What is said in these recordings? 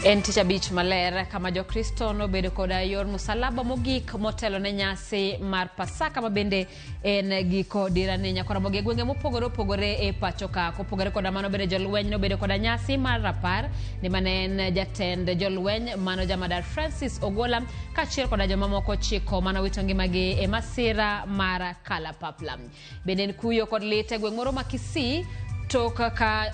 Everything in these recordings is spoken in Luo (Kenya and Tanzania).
En tich abich maler kama Jokristo nobedo koda yor musalaba mogik motelo ne nyasi mar Pasaka ma bende en giko dira ne Nyakoromogi e gwenge mopogore opogore e pacho ka. Kopogore koda mano bende jolweny nobedo koda nyasi mar rapar ni mane en jatend jolweny mano jamadar Francis Ogola kaachiel koda jomamoko ochiko manowito ngimagi e masira mar Kalapapla. Bende en kuyo kod lit e gweng' moro ma Kisii tok ka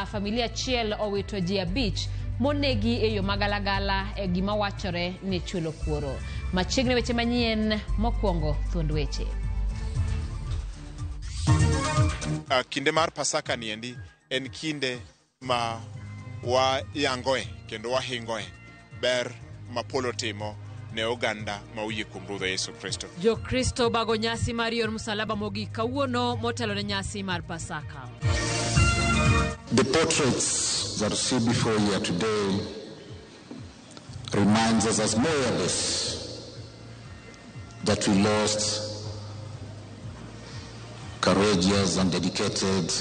familia achiel owito ji abich monegi e yo magalagala e gima wachore ni chulo kuoro. Machiegni weche manyien mokwongo thuond weche. Kinde mar Pasaka niendi en kinde ma wayangoe kendo wahingoe ber ma polo timo ne oganda ma oyie kuom Ruodhwa Yesu Kristo. Jokristo bago nyasi mar yor msalaba mogik kawuono motelo ne nyasi mar Pasaka. The portraits that you see before you today reminds us as mourners that we lost courageous and dedicated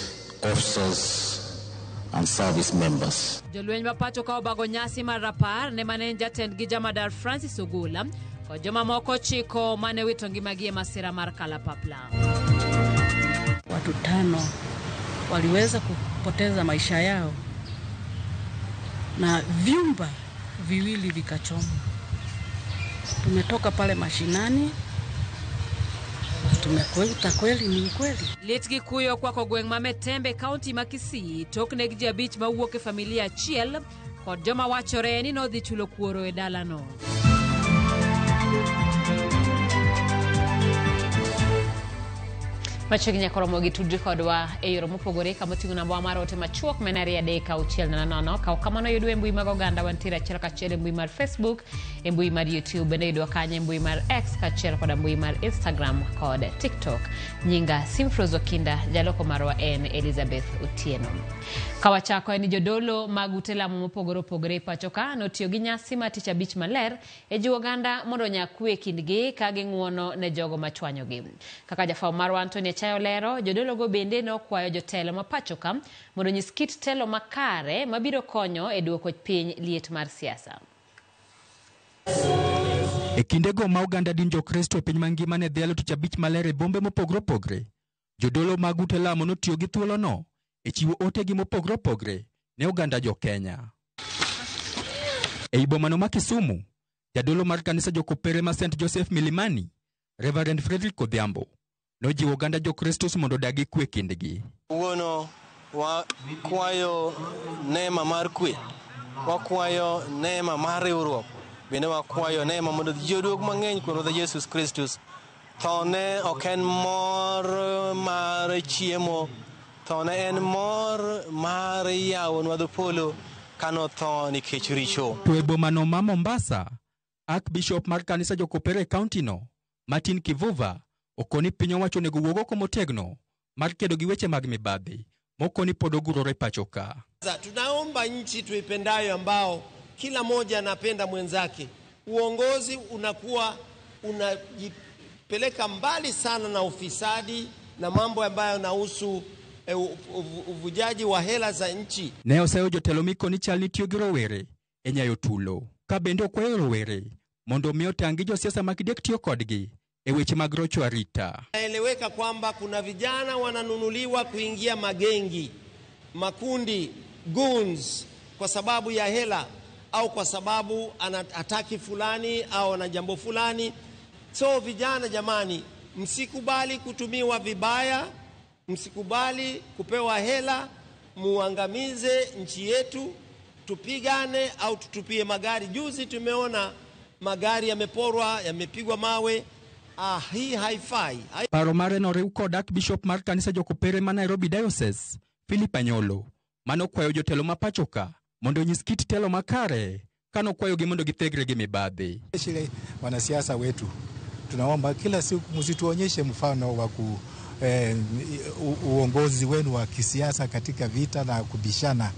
officers and service members. Jolweny ma pacho ka obago nyasi mar rapar ne mane en jatendgi jamadar Francis Ogola kod jomamoko ochiko mane wito ngimagi e masira mar Kalapapla. Watu tano waliweza kupoteza maisha yao na vyumba viwili vikachomwa. Tumetoka pale mashinani, tumekuta kweli ni ukweli. Lit gi kuyo kwako gweng' ma Metembe, kaunti ma Kisii, tok neg ji abich mawuok e familia achiel kod joma wachore ni nodhi chulo kuoro e dalano. Machiegni nyaka romo gi tudri kodwa e yore mopogore kama oting'o namba mar ote machuok ma en 23600. Kaw kamano yudwa e mbui mag oganda wantiere achiel kachiel e mbui mar Facebook, e mbui mar YouTube, bende yudwa kanyo e mbui mar X kaachiel koda mbui mar Instagram kod TikTok. Nyinga Simfrose Okinda, jaloko marwa en Elizabeth Otieno. Kawachako en ni jodolo mag ute lamo mopogore opogore e pacho ka notiyo gi nyasi mar tich abich maler e jiwo oganda mondo onya kwe e kindgi ka ging'uono ne jogo machwanyogi. Kaka jafwambo marwa Anthony Achayo lero, jodologo bende nokwayo jotelo ma pacho ka mondo onyis kit telo makare mabiro konyo e duoko piny liet mar siasa. E kindego ma oganda din Jokristo e piny mangima ne dhialo tich abich maler e bombe mopogore opogore, jodolo mag ute lamo notiyo gi thuolono e chiwo otegi mopogore opogore ne oganda jo-Kenya. Ei bomano ma Kisumu, jadolo mar kanisa Jokopere ma St. Joseph Milimani, Reverend Frederick Odhiambo, nojiwo oganda Jokristus mondo odag gi kwe kindgi. Wuono wakwayo neema mar kwe, wakwayo neema mar riwruok, bende wakwayo neema mondo ji oduog mang'eny kuom Ruodhwa Yesu Kristus. Thone ok en mor mar chiemo, thone en mor mar yawonwa dho polo kanotho nikech richo. To e bomano ma Mombasa, Archbishop mar kanisa Jokopere e kaunti no, Martin Kivuva, okoni piny owacho onego wuog oko motegno mar kedo gi weche mag mibadhi mokoni pod ogurore pacho ka. Tunaomba nchi tuipendayo ambao kila moja anapenda mwenzake. Uongozi unakuwa unajipeleka mbali sana na ufisadi na mambo ambayo yanahusu uvujaji wa hela za nchi. Ne oseyo jotelo miko ni chal ni tiyo gi rowere e nyayo tulo, ka bende okwayo rowere mondo omi otang' gi josiasa ma kidek tiyo kodgi e weche mag rocho arita. Naeleweka kwamba kuna vijana wananunuliwa kuingia magengi, makundi, goons kwa sababu ya hela au kwa sababu anataki fulani au ana jambo fulani. So vijana jamani, msikubali kutumiwa vibaya, msikubali kupewa hela, muangamize nchi yetu, tupigane au tutupie magari. Juzi tumeona magari yameporwa, yamepigwa mawe. Hii haifai. Paro mare noriw kod Archbishop mar kanisa Jokopere ma Nairobi Diocese, Philip Anyolo, manokwayo jotelo ma pacho ka mondo onyis kit telo makare kanokwayogi mondo githegre gi mibadhi. Especially wanasiasa wetu, tunaomba kila siku msituonyeshe mfano wa uongozi wenu wa kisiasa katika vita na kubishana.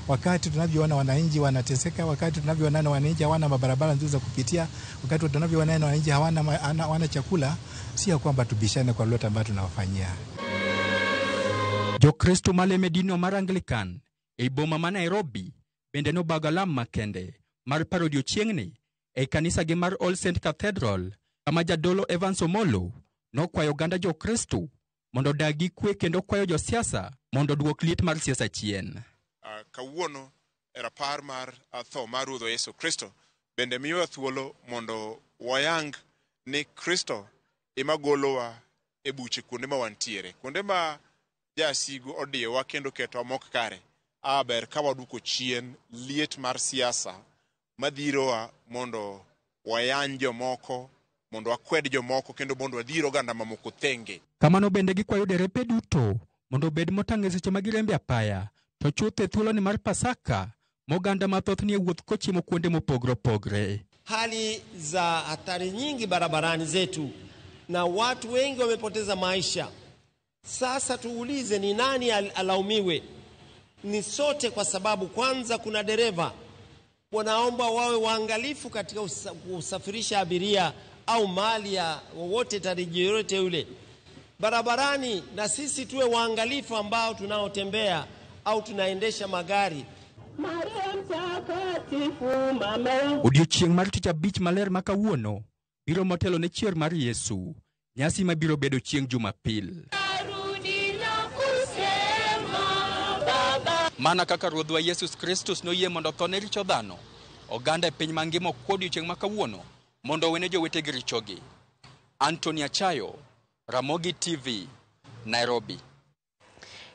Wakati tunavyoona wananchi wanateseka, wakati tunavyoona wananchi hawana mabarabara nzuri za kupitia, wakati tunavyoona wananchi hawana chakula, si ya kwamba tubishane kwa lolote ambalo tunawafanyia. Jokristo maleme dino mar Anglican e boma ma Nairobi bende nobago alam makende mar paro odiechieng'ni e kanisa gi mar All Saint Cathedral, kama jadolo Evans Omolo nokwayo oganda Jokristo mondo odag gi kwe kendo kwayo josiasa mondo oduok liet mar siasa chien. Kawuono e rapar mar tho mar Ruodhwa Yesu Kristo bende miyowa thuolo mondo wayang ni Kristo ema golowa e buche kuonde ma wantiere, kuonde ma jasigu odiyowa kendo ketowa mok kare. Ber ka waduoko chien liet mar siasa madhirowa mondo wayany jomoko, mondo wakwed jomoko kendo mondo wadhir oganda mamoko thenge. Kamano bende gikwayo derepe duto mondo obed motang' e seche ma girembe apaya, to chuth e thuoloni mar Pasaka moganda mathoth nie wuoth kochimo kuonde mopogore opogore. Hali za hatari nyingi barabarani zetu na watu wengi wamepoteza maisha. Sasa tuulize, ni nani alaumiwe? Ni sote, kwa sababu kwanza kuna dereva wanaomba wawe waangalifu katika kusafirisha abiria au mali ya wowote tariji yoyote yule barabarani, na sisi tuwe waangalifu ambao tunaotembea au tunaendesha magari. Odiechieng' mar Tich Abich maler ma kawuono biro motelo ne chier mar Yesu, nyasi mabiro bedo chieng' Jumapil. Mana kaka Ruodhwa Yesu Kristus noyie mondo otho ne richo dhano, oganda e piny mangima okwa odiechieng' ma kawuono mondo owene jowetegi richogi. Anthony Achayo, Ramogi TV, Nairobi.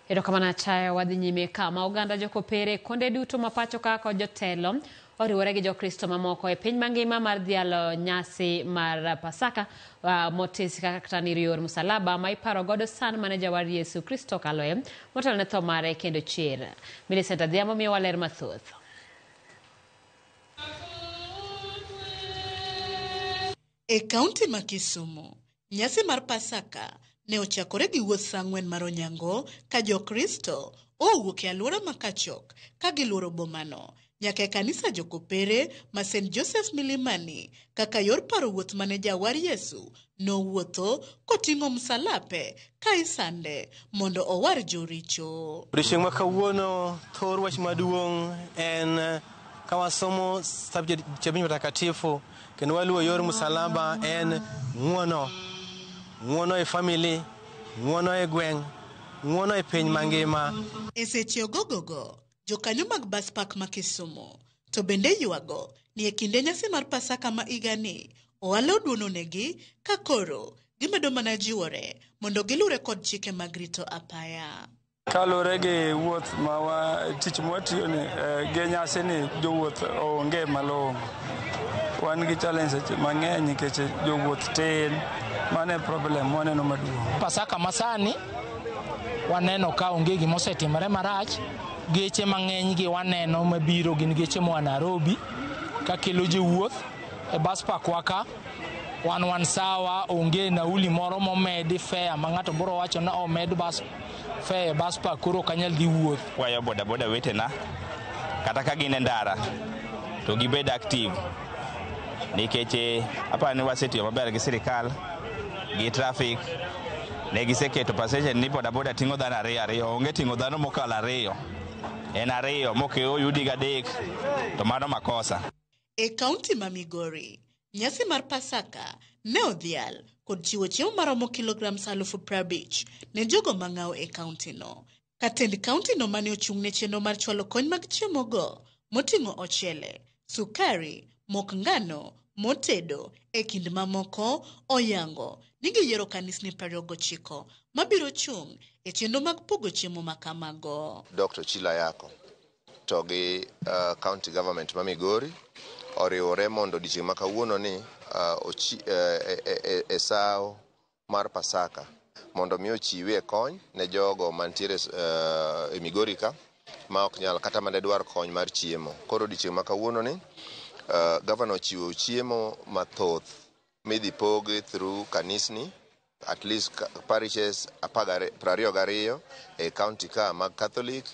Erokamano Achayo, wadhi nyime kama oganda jokopere kuonde duto ma pacho ka kod jotelo oriwore gi Jokristo mamoko e piny mangima mar dhialo nyasi mar Pasaka motesi kaka kata ni yor msalaba ma iparo godo san mane jawar Yesu Kristo kaloe motelo ne tho mare kendo chier. Millicent Adhiambo miyowa ler mathoth. E kaunti ma Kisumu, nyasi mar Pasaka ne ochakore gi wuoth saa 4 mar onyango ka Jokristo owuok e alwora ma Kachok ka giluoro bomano nyaka e kanisa Jokopere ma St. Joseph Milimani kaka yor paro wuoth mane jawar Yesu nowuotho koting'o msalape ka isande mondo owar joricho. Odiechieng' ma kawuono thor wach maduong' en ka wasomo subject cha Mtakatifu kendo waluwo yor msalaba en ng'uono. Ng'uono e family, ng'uono e gweng', ng'uono e piny mangima. E seche ogogogo, jokanyo mag bus park ma Kisumu to bende ywago ni e kinde nyasi mar Pasaka ma higani ohala oduononegi ka koro gimedo mana jiwore mondo gilure kod chike mag rito apaya. Kaluwore gi wuoth ma tich mwatiyo ni gi nyasi ni jowuoth onge malong'o. Wan gi challenges mang'eny nikech jowuoth tin. Mano e problem waneno maduong'. Pasaka masani waneno ka onge gima osetimore marach. Geche mang'eny gi waneno mabiro gin geche moa Nairobi kakelo jowuoth e bus park wa ka. Wan sawa, onge nauli moro momedi fare ma ng'ato biro wacho ni omed bus fare e bus park koro ok anyal dhi wuoth. Kwayo bodaboda wetena kata ka gin e ndara to gibed active nikech aparo ni wasetiyo maber gi sirikal gi traffic. Ne giseketo passenger ni bodaboda ting'o dhano ariyo ariyo, onge ting'o dhano mokalo ariyo, en ariyo mok oyudi gi adek to mano makosa. E kaunti ma Migori, nyasi mar Pasaka ne odhial kod chiwo chiemo maromo kilograms 50,000 ne jogo mang'awo e kauntino. Katend kauntino mane ochung' ne chenro mar chwalo kony mag chiemo go moting'o ochele, sukari, mok ngano, motedo e kind mamoko oyango ni giyiero kanisni 29 mabiro chung' e chenro mag pogo chiemo makamago. Dr. Chila Yako to gi county government ma Migori oriwore mondo odiechieng' ma kawuono ni e sawo mar Pasaka mondo mi ochiwe kony ne jogo mantiere e Migori ka ma ok nyal kata mana dwar kony mar chiemo. Koro odiechieng' ma kawuono ni governor ochiwo chiemo mathoth midhi pogi through kanisni at least parishes 22 e county ka mag Catholic,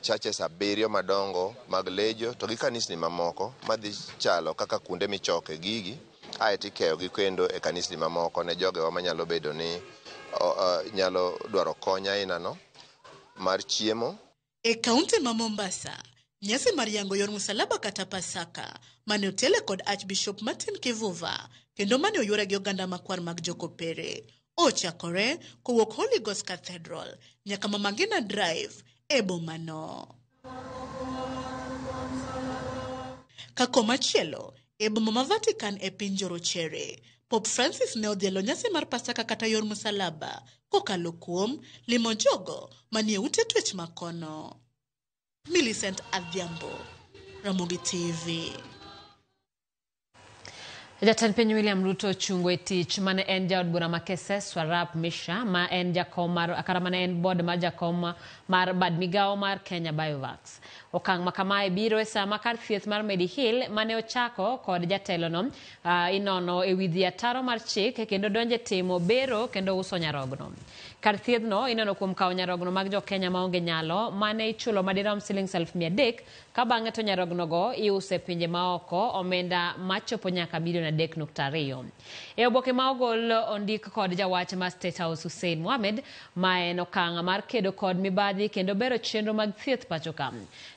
churches 7 madongo mag lejo to gi kanisni mamoko madhi chalo kaka kuonde michoke gigi ae tikeyo gi kendo e kanisni mamoko ne jogewa manyalo bedo ni nyalo dwaro kony aina no mar chiemo. E kaunti ma Mombasa, Nyasi mar yango yor musalaba kata Pasaka mane otele kod Archbishop Martin Kivuva kendo mane oyuore gi oganda makwar mag Jokopere ochakore kowuok Holy Ghost Cathedral nyaka Mama Ngina Drive e bomano. Ka komachielo, e boma ma Vatican e piny Jorochere, Pope Francis ne odhialo nyasi mar Pasaka kata yor musalaba kokalo kuom limo jogo manie ute twech makono. Millicent Adhiambo, Ramogi TV. Jatend piny William Ruto ochungo e tich mane en jaod bura ma Kesses Swarup Mishra ma en jakom mar kata mane en board mar jakom mar bad migawo mar Kenya Biovax. Okang' ma kamae biro e sama kar thieth mar Mediheal mane ochako kod jatelono inono e wi dhi ataro mar chik kendo donje timo bero kendo uso nyarogno. Kar thiethno inono kuom kawo nyarogno mag jo Kenya maonge nyalo mane ichulo madirom siling 300,000 ka bang'e to nyarognogo iuso e pinje maoko omenda machopo nyaka milion 3.2. E oboke ma ogol ondik kod jawach mar State House Hussein Mohamed, ma en okang' mar kedo kod mibadhi kendo bero chenro mag thieth pacho ka.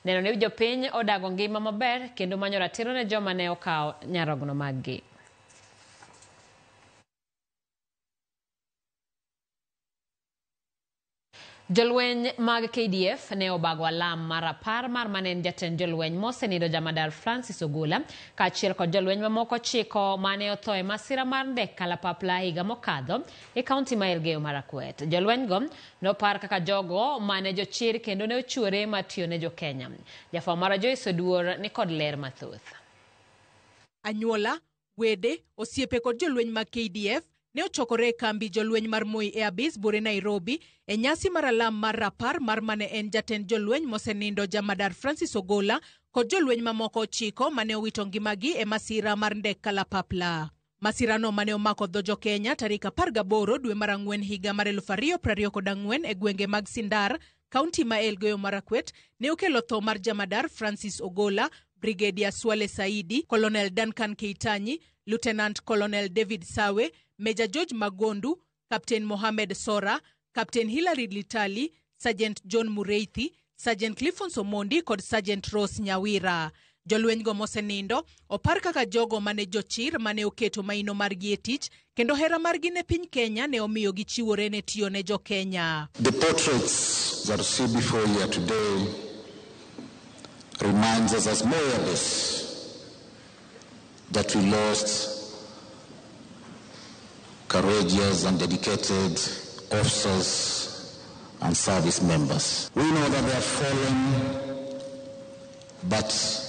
Neno ni jopiny odago ngima maber kendo manyo ratiro ne joma ne okawo nyarogno maggi. Jolweny mag KDF ne obago alam mar apar mar mane en jatend jolweny mosenindo Jamadar Francis Ogola kaachiel kod jolweny mamoko 9 mane otho e masira mar ndek kalapapla higa mokadho e kaunti ma Elgeyo Marakwet. Jolwenygo nopar kaka jogo mane jochir kendo ne ochiwore mar tiyo ne jo-Kenya. Jafwambo marwa Joyce Oduor ni kod ler mathoth. Anyuola, wede, osiepe kod jolweny mag KDF ne ochokore e kambi jolweny mar Moi Air Base Bore Nairobi e nyasi mar alam mar rapar mar mane en jatend jolweny mosenindo Jamadar Francis Ogola kod jolweny mamoko 9 mane owito ngimagi e masira mar ndek kalapapla. Masirano mane omako dho jo-Kenya tarik 18 dwe mar 4 higa mar 2024 e gwenge mag Sindar, kaunti ma Elgeyo Marakwet, ne okelo tho mar Jamadar Francis Ogola, Brigadier Swale Saidi, Colonel Duncan Keitanyi, Lieutenant Colonel David Sawe, Major George Magondu, Captain Mohamed Sora, Captain Hilary Litali, Sergeant John Mureithi, Sergeant Clifton Omondi kod Sergeant Rose Nyawira. Jolwenygo mosenindo opar kaka jogo mane jochir mane oketo maino margi e tich kendo hera margi ne piny Kenya ne omiyo gichiwore ne tiyo ne jo-Kenya. The portraits that you see before you today reminds us as Moi Air Base that we lost courageous and dedicated officers and service members. We know that they have fallen, but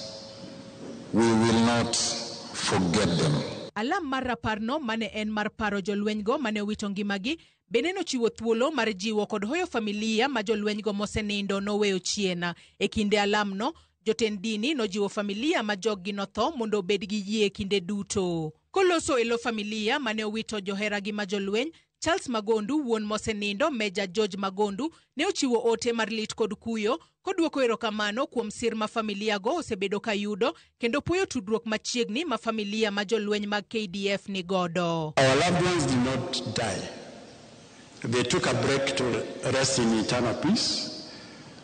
we will not forget them. Alam mar raparno mane en mar paro jolwenygo mane owito ngimagi bende nochiwo thuolo mar jiwo kod hoyo familia ma jolwenygo mosenindo noweyo chien. E kinde alamno, jotend dini nojiwo familia ma joggi notho mondo obed gi yie kinde duto. Koloso e lo familia mane owito joheragi ma jolweny, Charles Magondu, wuon mosenindo Major George Magondu, ne ochiwo ote mar lit kod kuyo koduoko erokamano kuom sir ma familia go osebedo ka yudo kendo puoyo tudruok machiegni ma familia ma jolweny mag KDF ni godo. Our loved ones did not die. They took a break to rest in eternal peace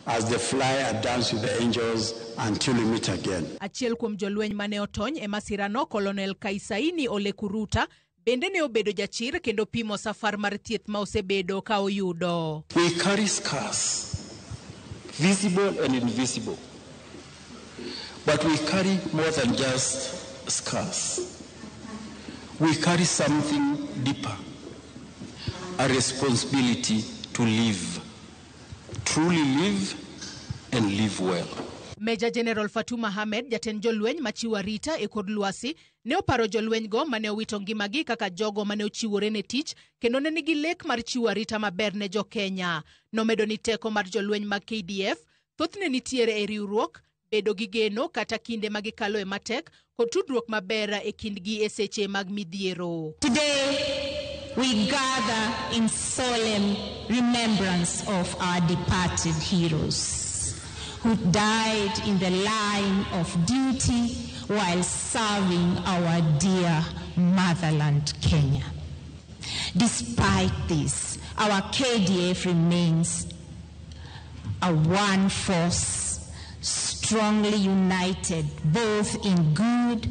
as they fly and dance with the angels until we meet again. Achiel kuom jolweny mane otony e masirano, Colonel Kaisaini Ole Kuruta, bende ne obedo jachir kendo pimo safar mar thieth ma osebedo ka oyudo. We carry scars, visible and invisible. But we carry more than just scars. We carry something deeper, a responsibility to live, truly live and live well. Major General Fatuma Ahmed, jatend jolweny machiwo arita e kor lwasi, ne oparo jolwenygo mane owito ngimagi kaka jogo mane ochiwore ne tich kendo ne nigi lek mar chiwo arita maber ne jo-Kenya. Nomedo ni teko mar jolweny mag KDF thothne nitiere e riwruok, bedo gi geno kata kinde ma gikaloe matek kod tudruok maber e kindgi e seche mag midhiero. Today we gather in solemn remembrance of our departed heroes who died in the line of duty while serving our dear motherland, Kenya. Despite this, our KDF remains a one force, strong strongly united both in good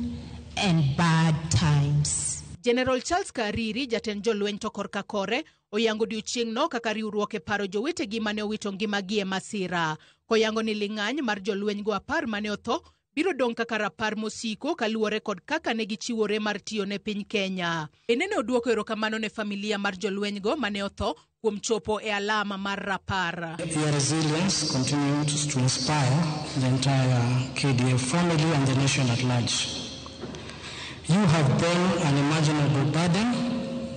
and bad times. General Charles Kariri, jatend jolweny to korka kore, oyango odiochieng'no kaka riwruok e paro jowetegi mane owito ngimagi e masira. Koyango ni ling'any mar jolweny go 10 mane otho biro dong' kaka rapar mosiko kaluwore kod kaka ne gichiwore mar tiyo ne piny Kenya. Bende ne oduoko erokamano ne familia mar jolweny go mane otho kuom chopo e alama mar rapar. Your resilience continues to inspire the entire KDF family and the nation at large. You have borne an unimaginable burden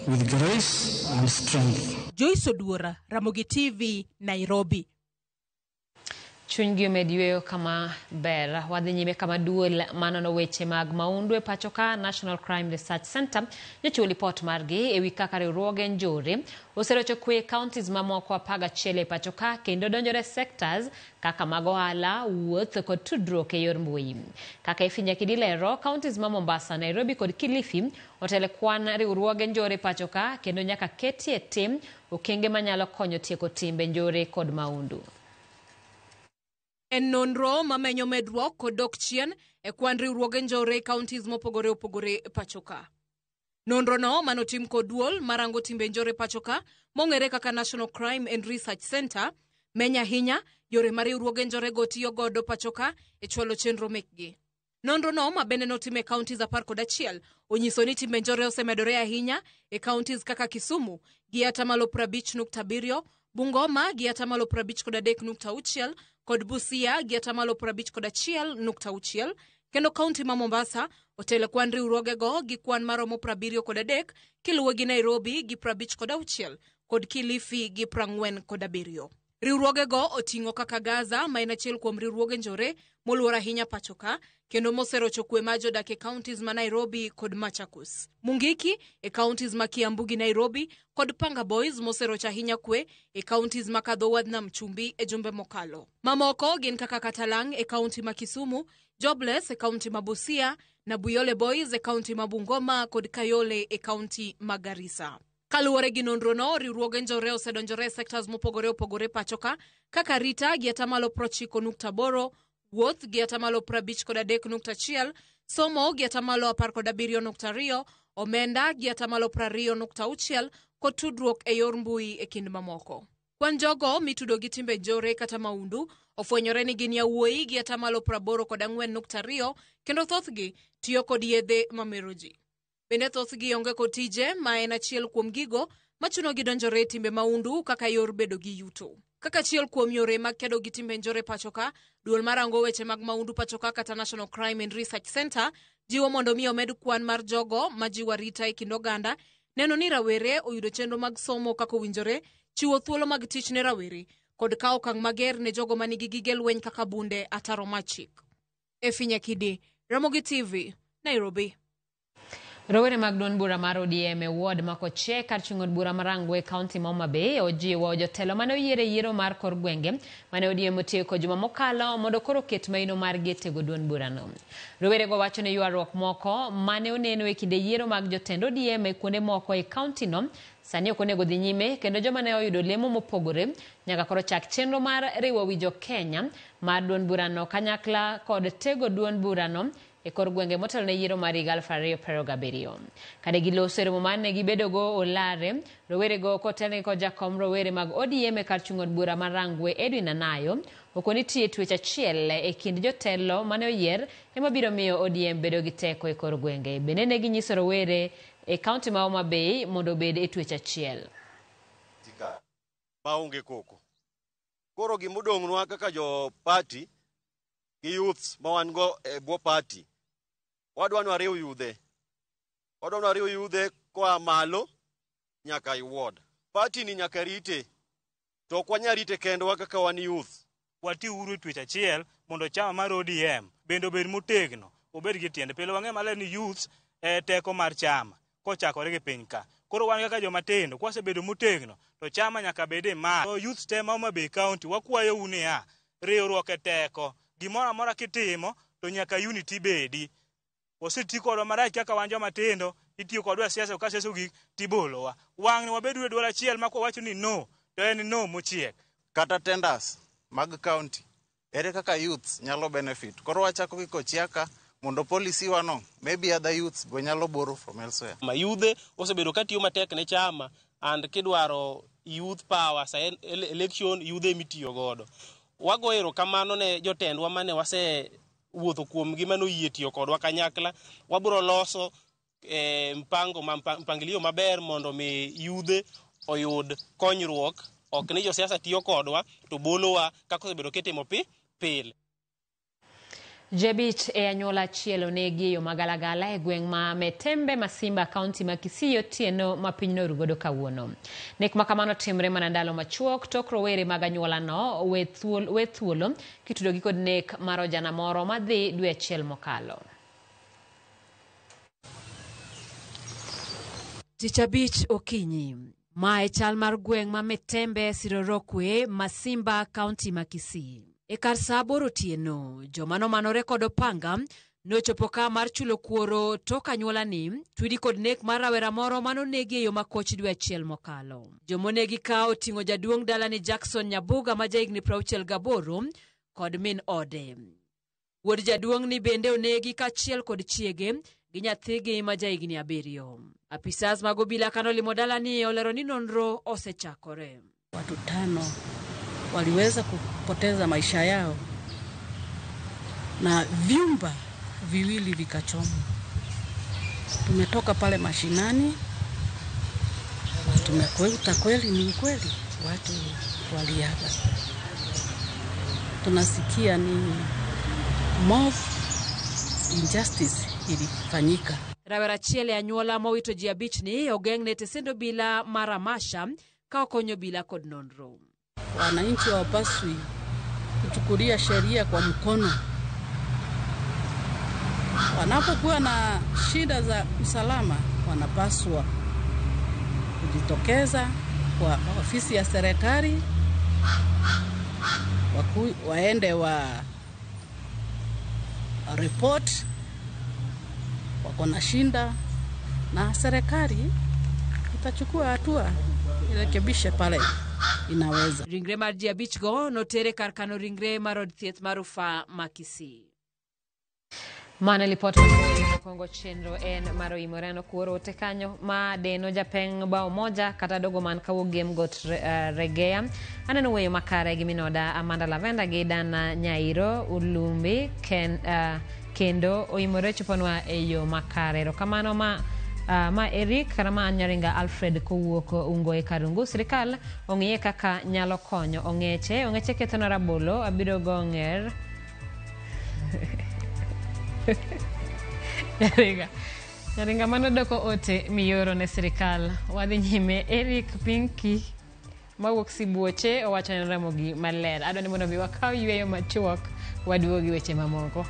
with grace and strength. Joyce Oduora, Ramogi TV, Nairobi. Chunygi omed yweyo kama ber. Wadhi nyime kama duol manono weche mag maundu e pacho ka National Crime Research Center nyochiwo lipot margi ewi kaka riwruoge njore oserocho kwe e counties mamoko 11 e pacho ka kendo donjore sectors kaka mag ohala, wuoth kod tudruok e yor mbui. Kaka Ifinya Kidilero, counties ma Mombasa, Nairobi kod Kilifi otele kwan riwruoge njore pacho ka kendo nyaka ketie tim okenge manyalo konyo tieko timbe njore kod maundu. En nonro mamenyo medruok kod dok chien e kwan riwruoge njore e counties mopogore opogore pacho ka. Nonro no manotim kod duol marango timbe njore pacho ka mong'ere kaka National Crime and Research Center menya ahinya yore ma riwruoge njore go tiyo godo pacho ka e chwalo chenro mekgi. Nonro no ma bende notim e counties 11 onyiso ni timbe njore osemedore ahinya e counties kaka Kisumu gi 50.7, Bungoma gi 53.6 kod Busia gi 51.6, kendo kaunti ma Mombasa otelo kwan riwruogego gi kwan maromo 73 kiluwe gi Nairobi gi 56 kod Kilifi gi 47. Riwruogego oting'o kaka Gaza ma en achiel kuom riwruoge njore moluor ahinya pacho ka kendo moserocho kwe ma jodak e counties ma Nairobi kod Machakos. Mungiki e counties ma Kiambu gi Nairobi kod Panga Boys moserocho ahinya kwe e counties ma kadho wadh nam chumbi e jumbe mokalo. Mamoko gin kaka Katalang e county ma Kisumu, Jobless e county ma Busia, Nabuyole Boys e county ma Bungoma kod Kayole e county ma Garissa. Kaluwore gi nonrono, riwruoge njore osedonjore e sectors mopogore opogore pacho ka kaka Rita gi 90.8, wuoth gi 53.1, somo gi 17.2, omenda gi 20.6 kod tudruok e yor mbui e kind mamoko. Kwan jogo mitudo gi timbe njore kata maundu ofwenyore ni gin yawuoyi gi 84.2 kendo thothgi tiyo kod yedhe mamero ji. Bende thothgi onge kod tije ma en achiel kuom gigo machuno gi donjore e timbe maundu kaka yor bedo gi yuto. Kaka achiel kuom yore mag kedo gi timbe njore pacho ka, duol marango weche mag maundu pacho ka kata National Crime and Research Center jiwo mondo mi omed kwan mar jogo ma jiwo arita e kind oganda, neno ni rawere oyudo chenro mag somo kaka owinjore, chiwo thuolo mag tich ne rawere kod kawo okang' mager ne jogo manigi gige lweny kaka bunde ataro machik. Efinya Kidi, Ramogi TV, Nairobi. Rowere mag duond bura mar ODM e ward ma Koche kar chung' od bura ma Rangwe kaunti ma Homa Bay ojiwo jotelo mane oyier e yiero mar kor gwenge mane ODM otieko juma mokalo mondo koro oket maino margi e tego duond burano. Rowerego wacho ni ywaruok moko mane oneno e kinde yiero mag jotend ODM e kuonde moko e kaunti no sani ok onego dhi nyime kendo joma ne oyudo lemo mopogore nyaka koro chak chenro mar riwo wi jo Kenya mar duond burano kanyakla kod tego duond burano e kor gwenge motelo ne yiero mar higa 2027. Kane giloso e romo mane gibedogo Olare, rowerego kotelnegi kod jakom rowere mag ODM e kar chung' od bura ma Rangwe Edwin Anayo oko nitie twech achiel e kind jotelo mane oyier ema biro miyo ODM bedo gi teko e kor gwenge. Bende ne ginyiso rowere e kaunti ma Homa Bay mondo obed e twech achiel. Maonge koko. Koro gimodong'nwa kaka jo party gi youths ma wan go e bwo party, wadwa ni wariw yudhe. Wadwa ni wariw yudhe koa malo nyaka i ward. Party ni nyaka rite. To ok wanyal rite kendwa kaka wan youth. Watiuru e twech achiel mondo chama mar ODM bende obed motegno, obed gi tiende. Pile wang'eyo maler ni youths e teko mar chama kochakore gi piny ka. Koro wan kaka joma tindo kwasebedo motegno to chama nyaka bed e malo. Youths te ma Homa Bay County wakwayou niya, riwruok e teko. Gimoro amora kitimo to nyaka unity bedi. Oseti kodwa marach kaka wan joma tindo, itiyo kodwa e siasa, ka siasa ogik tibolowa. Wang'ni wabedo e duol achiel ma kwawacho ni no, to en no mochiek. Kata tenders mag county Ere kaka youths nyalo benefit? Koro wachako gi Kochiaka mondo policy wa no, maybe other youths be nyalo borrow from elsewhere. Mayudhe osebedo ka tiyo matek ne chama and kidwaro youth power sa election yudhe mitiyo godo. Wago erokamano ne jotendwa mane wase wuotho kuomgi mane oyie tiyo kodwa kanyakla. Wabiro loso mpango mpangilio maber mondo mi yudhe oyud konyruok, ok ni josiasa tiyo kodwa to bolowa kaka osebedo kitimo pile. Jebich e anyuola achiel onegi e yo magalagala e gweng' ma Metembe Masimba, kaunti ma Kisii otieno ma pinyno orugodo kawuono. Nek ma kamano timre mana ndalo machuok tok rowere mag anyuolano we thuolo kitudogi kod nek mar ojana moro madhi dwe achiel mokalo. Tich abich okinyi. Mae chal mar gweng' ma Metembe Sirorokwe, Masimba, kaunti ma Kisii. E kar saa 8 otieno, joma nomanore kod opanga nochopo ka mar chulo kuoro tok anyuolani twidi kod nek mar rawera moro manonegi e yo makoch dwe achiel mokalo. Jomonegi ka oting'o jaduong' dalani Jackson Nyabuga ma jahigni 68 kod min ode. Wuod jaduong'ni bende onegi kaachiel kod chiege gi nyathigi ma jahigni 7. Apisas mag obila kanolimo dalani olero ni nonro osechakore. Watu 5 waliweza kupoteza maisha yao na vyumba viwili vikachomwa. Tumetoka pale mashinani, tumekuta kweli ni ukweli, watu waliaga. Tunasikia ni mob injustice ilifanyika. Rawera achiel e anyuola mowito ji 5 ni ogeng'ne tesend obila mar Amasha ka okonyo obila kod nonro. Wananchi hawapaswi kuchukulia sheria kwa mkono. Wanapokuwa na shida za usalama, wanapaswa kujitokeza kwa ofisi ya serikali, waende wa report wako na shinda, na serikali itachukua hatua irekebishe pale inaweza. Ringre mar ji 5 go notere kar kano ringre mar od thieth mar rufaa ma Kisii. Mano lipot mokwongo chenro en mar oimoreno kuoro ote kanyo ma deno japeng bao moja kata dogo man kawuok gem got Regea. Aneno weyo makare gi minoda Amanda Lavenda gi Dana Nyairo Ulumbi kendo oimore choponwa e yo makare. Erokamano ma Eric kata Nyaringa Alfred kowuok Ungoe Karungu. Sirikal ong'iye kaka nyalo konyo ong'eche. Ong'eche kethona rabolo abiro go ng'er. Nyaringa mano doko ote miyoro ne sirikal. Wadhi nyime. Eric Pinky mawuok Sibuoche owacho ne Ramogi maler. Adwa ni mondo mi wakaw yweyo machuok waduogi weche mamoko.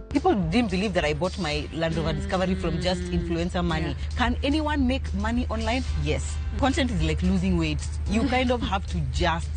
People didn't believe that I bought my Land Rover Discovery from just influencer money. Yeah. Can anyone make money online? Yes. Content is like losing weight. You kind of have to just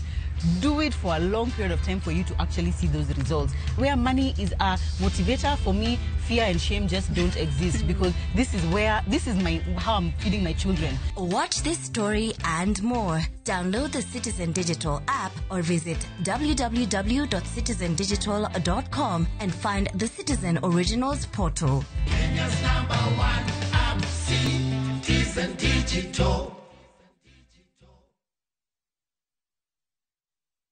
do it for a long period of time for you to actually see those results. Where money is a motivator, for me, fear and shame just don't exist, because this is where, this is my, how I'm feeding my children. Watch this story and more. Download the Citizen Digital app or visit www.citizendigital.com and find the Citizen Originals portal. Kenya's #1 app, Citizen Digital.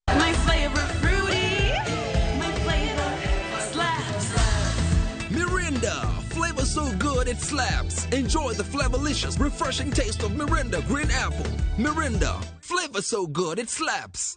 My flavor fruity, my flavor slaps. Mirinda, flavor so good it slaps. Enjoy the flavorlicious, refreshing taste of Mirinda Green Apple. Mirinda, flavor so good it slaps.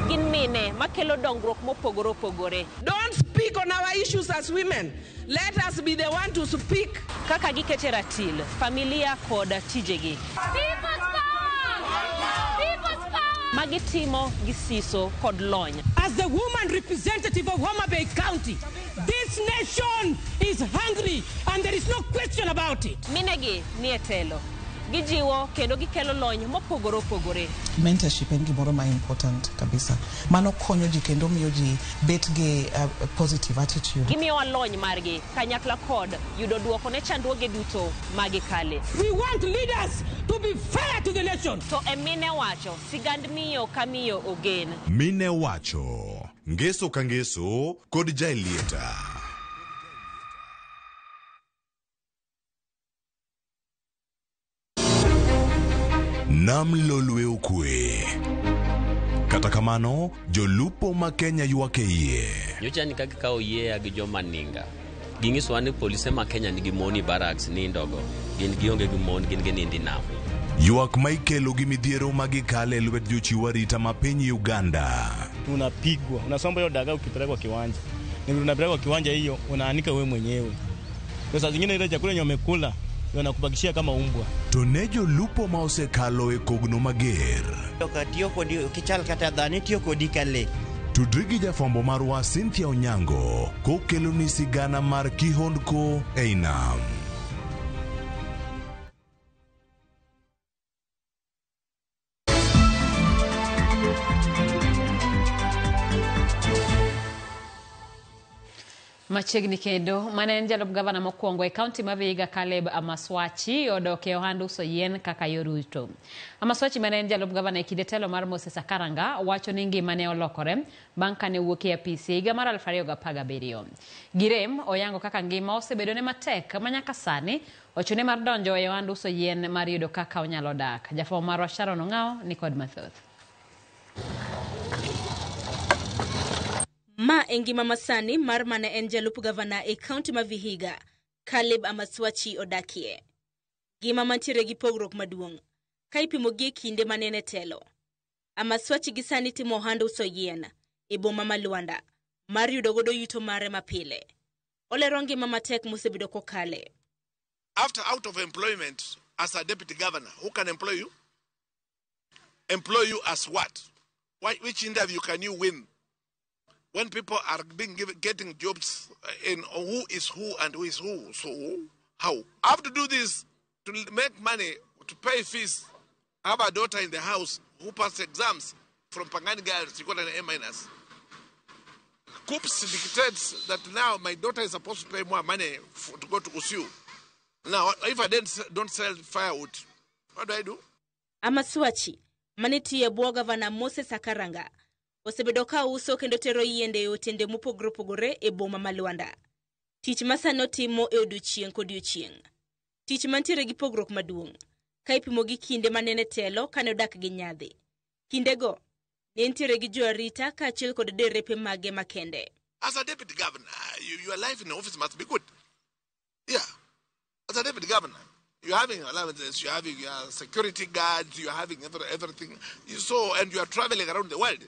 Gin mine ma Makelo dongruok mopogore opogore. Don't speak on our issues as women. Let us be the one to speak. Kaka gikete ratil, familia kod tijegi. Magitimo gi siso kod lony. As the woman representative of Homa Bay County, this nation is hungry and there is no question about it. Minegi nie telo. Gijiwo kendo gikelo lony mopogore opogore. Mentorship en gimoro ma important kabisa. Mano konyo ji kendo miyo ji bet gi positive attitude. Gimiyowa lony margi kanyakla kod yudo duoko ne chandruoge duto magikale. We want leaders to be fair to the nation. To e mine wacho, sigand miyo ka miyo ogen. Mine wacho, ngeso ka ngeso kod Jaelieta. Nam Lolwe okwe. Kata kamano, jolupo ma Kenya ywak e yie. Nyocha ni kaka kawo yie gi joma ninga. Ging'isowa ni polise ma Kenya nigi mon e barracks nindogo. Gin gionge gi mon, gin ginindo e nam. Ywak ma ikelo gi midhiero ma gikale e lwet jochiw arita ma piny Uganda. Unapigwa, unasomba hiyo dagaa ukipeleka kwa kiwanja. Ni unapeleka kwa kiwanja hiyo, unaanika wewe mwenyewe. Pesa zingine ile chakula yenye umekula wanakubakishia kama umbwa. To ne jolupo ma osekalo e kogno mager. Tiyo kodi kichal kata dhano itiyo kodi ka lee. Tudri gi jafwambo marwa Cynthia Onyango kokeloni sigana mar kihondko ei nam. Machiegni kendo mane en jalup gavana mokwongo e kaunti ma Vihiga Caleb Amaswachi odok e ohand uso yien kaka yor yuto. Amaswachi mane en jalup gavana e kinde telo mar Moses Akaranga wacho ni ngimane olokore bang' kane owuok e apisi e higa mar 2017. Girem oyango kaka ngima osebedone matek manyaka sani ochune mar donjo e ohand uso yien mar yudo kaka onyalo dak. Jafwambo marwa Sharon Ong'ao ni kod mathoth. Ma e ngima masani mar mane en jalup gavana e kaunti ma Vihiga, Caleb Amaswachi odakie. Ngima mantiere gi pogruok maduong' ka ipimo gi e kinde mane en e telo. Amaswachi gi sani timo ohand uso yien e boma ma Luanda mar yudo godo yuto mare mapile. Olero ngima matek mosebedo kokale. After out of employment as a deputy governor, who can employ you? Employ you as what? Why, which interview can you win? When people are being given, getting jobs in who is who and who is who, so how? I have to do this to make money, to pay fees. I have a daughter in the house who passed exams from Pangani Girls. She got an A minus. KUCCPS dictates that now my daughter is supposed to pay more money to go to USU. Now, if I don't sell firewood, what do I do? Amaswachi, mane tiyo e bwo gavana Moses Akaranga, osebedo ka uso kendo tero yiende e otende mopogore opogore e boma ma Luanda. Tich ma sani otimo e odiochieng' kodiochieng'. Tich mantiere gi pogruok maduong' ka ipimo gi kinde mane en e telo kane odak gi nyadhi. Kindego, ne entiere gi joarita kaachiel kod derepe mage makende. As a deputy governor, your life in the office must be good. Yeah. As a deputy governor, you're having allowances, you're having your security guards, you're having everything. And you are traveling around the world.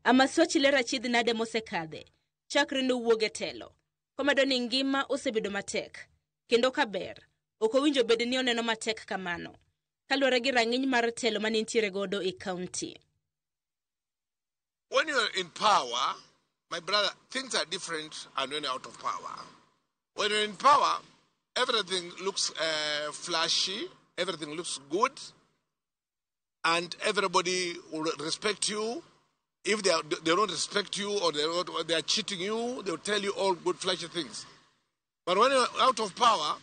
Amaswachi lero achiedh nade mosekadhe chakre nowuog e telo komedo ni ngima osebedo matek kendo kaber ok owinjo bed ni oneno matek kamano kaluwore gi rang'iny mar telo mane nitiere godo e kaunti. When you're in power, my brother, things are different and when you're out of power. When you're in power, everything looks flashy, everything looks good, and everybody will respect you. If they don't respect you or they are cheating you, they'll tell you all good flashy things. But when you're out of power,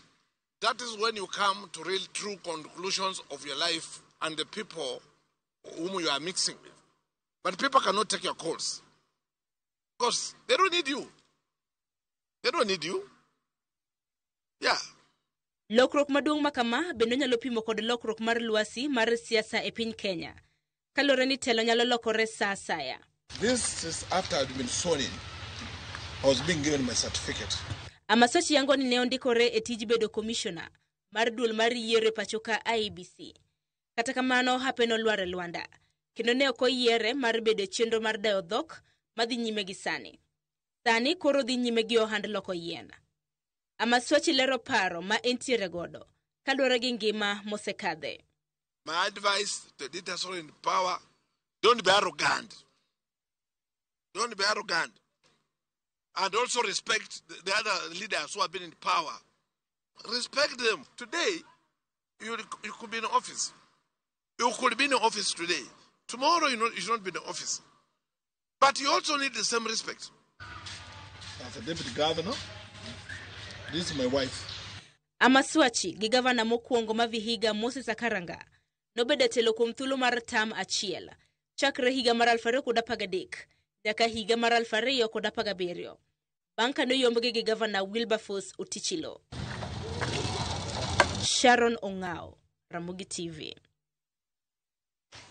that is when you come to real true conclusions of your life and the people whom you are mixing with. But people cannot take your calls because they don't need you. They don't need you. Yeah. Lokruok maduong' ma kama bende onyalo pimo kod lokruok mar lwasi mar siasa e piny Kenya. Kaluwore ni telo nyalo lokore sa asaya. This is after I'd been sworn in. I was being given my certificate. Amaswachi yango ni ne ondikore e tij bedo komishona mar duol mar yiero e pacho ka IEBC. Kata kamano hape nolwar e lwanda. kendo ne ok oyiere mar bedo e chenro mar dayo dhok madhi nyime gi sani. Sani koro dhi nyime gi ohand loko yien. Amaswachi lero paro ma entiere godo kaluwore gi ngima mosekadhe. My advice to leaders who are in power, don't be arrogant. Don't be arrogant. And also respect the other leaders who have been in power. Respect them. Today, you could be in office. You could be in office today. Tomorrow, you should not be in office. But you also need the same respect. As a deputy governor, this is my wife. Amaswachi gi gavana mokwongo ma Vihiga Moses Akaranga nobedo e telo kuom thuolo mar tam achiel chakre higa mar 2013 nyaka higa mar 2017 bang' ka noyombgi gi gavana Wilberforce Otichilo. Sharon Ong'ao, Ramogi TV.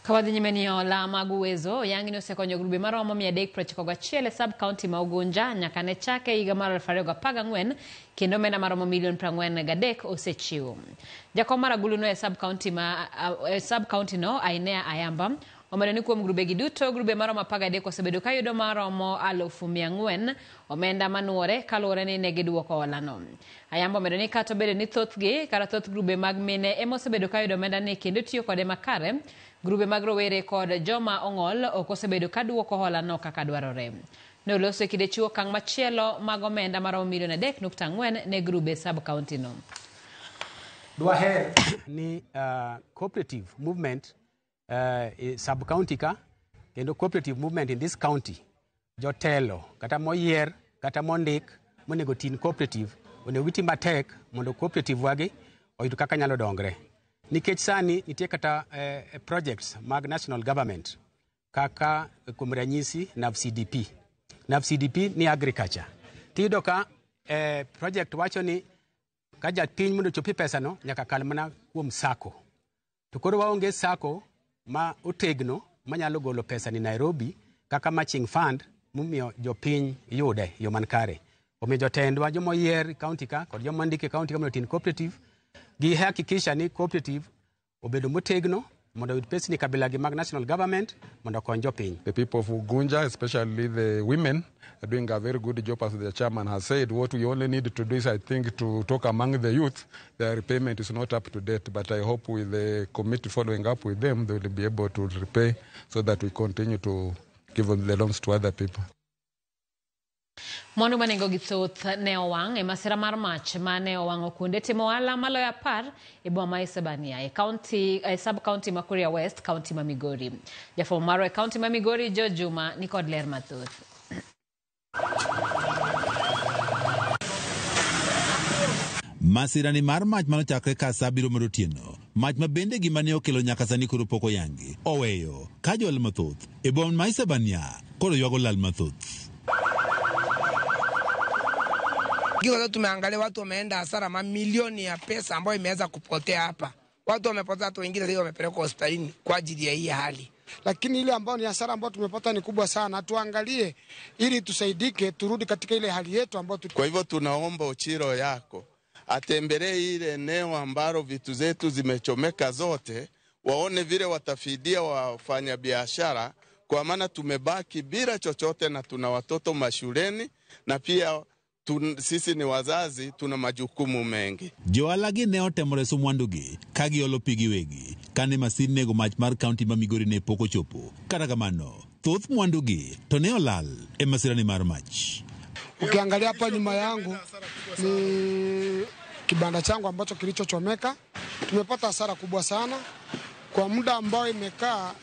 Ka wadhi nyime ni hola mag Uwezo yangi ni osekonyo grube maromo 391 e sub county ma Ugunja nyaka ne chake higa mar 2014 kendo omenda maromo milion 43 osechiw. Jakom mar aguluno e sub county ma e sub county no Ainea Ayamba omedo ni kuom grube gi duto grube maromo 13 osebedo ka yudo maromo 400,000 omenda manuore kaluwore ni ne giduoko holano. Ayamba omedo ni kata obedo ni thothgi kata thoth grube mag mine ema osebedo ka yudo omenda ni kendo tiyo kode makare, grube mag rowere kod joma ong'ol ok osebedo ka duoko holano kaka dwarore. Ne oloso e kinde chiwo okang' machielo mag omenda maromo milion 3.4 ne grube sub county no. Dwaher ni cooperative movement sub county ka kendo cooperative movement in this county jotelo kata moyier kata mondik monego tin cooperative onego giti matek mondo cooperative wagi oyud kaka nyalo dongre nikech sani nitie kata projects mag national government kaka kuom ranyisi NAVCDP. NAVCDP ni agriculture tiyudo ka project wacho ni ka japiny mondo ochopie pesano nyaka kal mana kuom sacco to koro waonge sacco ma otegno manyalo golo pesa ni Nairobi kaka matching fund momiyo jopiny yude yo man kare. Omiyo jotendwa jomoyier e county ka kod joma ndike e county ka mondo otin cooperative gi hakikisha ni cooperative obedo motegno mondo oyud pesni kabila gi mag national government mondo okony jopiny. The people of Ugunja, especially the women, are doing a very good job, as the chairman has said. What we only need to do is, I think, to talk among the youth. Their repayment is not up to date, but I hope with the committee following up with them, they will be able to repay so that we continue to give the loans to other people. Mwandu ma nengogi thoth ne owang' e masira mar mach mane owang'o kuonde timo ohala maloyo 10 e boma ma Isebania e county, e sub county ma Kuria West, county ma Migori. Jafwambo marwa e county ma Migori George Juma nikod ler mathoth. Masira ni mar mach manochakre ka saa 7 mar otieno, mach ma bende gima ne okelo nyaka sani koro pok oyangi, oweyo ka johala mathoth e boma ma Isebania koro ywago lal mathoth. Kwa tumeangalia watu wameenda hasara mamilioni ya pesa ambayo imeweza kupotea hapa. Watu wamepotea, watu wengine leo wamepelekwa hospitalini kwa ajili ya hii hali. Lakini ile ambayo ni hasara ambayo tumepata ni kubwa sana. Tuangalie ili tusaidike, turudi katika ile hali yetu ambayo Kwa hivyo tunaomba Ochilo yako atembelee ile eneo ambalo vitu zetu zimechomeka zote, waone vile watafidia wafanyabiashara, kwa maana tumebaki bila chochote na tuna watoto mashuleni na pia sisi ni wazazi, tuna majukumu mengi. Johala gi ne otemo reso mwandugi ka giolo pi giwegi kane masin nego mach mar kaunti ma Migori ne pok ochopo. Kata kamano, thoth mwandugi to ne olal e masirani mar mach. Ukiangalia hapa nyuma yangu ni kibanda changu ambacho kilichochomeka. Tumepata hasara kubwa sana kwa muda ambao imekaa.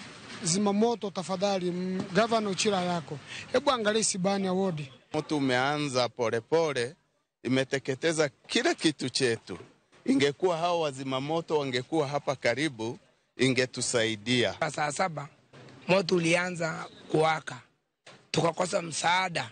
Zimamoto tafadhali, Governor Ochilo yako, hebu angalia Isebania ward. Moto umeanza polepole, imeteketeza kila kitu chetu. Ingekuwa hao wazimamoto wangekuwa hapa karibu, ingetusaidia. Saa 7 moto ulianza kuwaka, tukakosa msaada.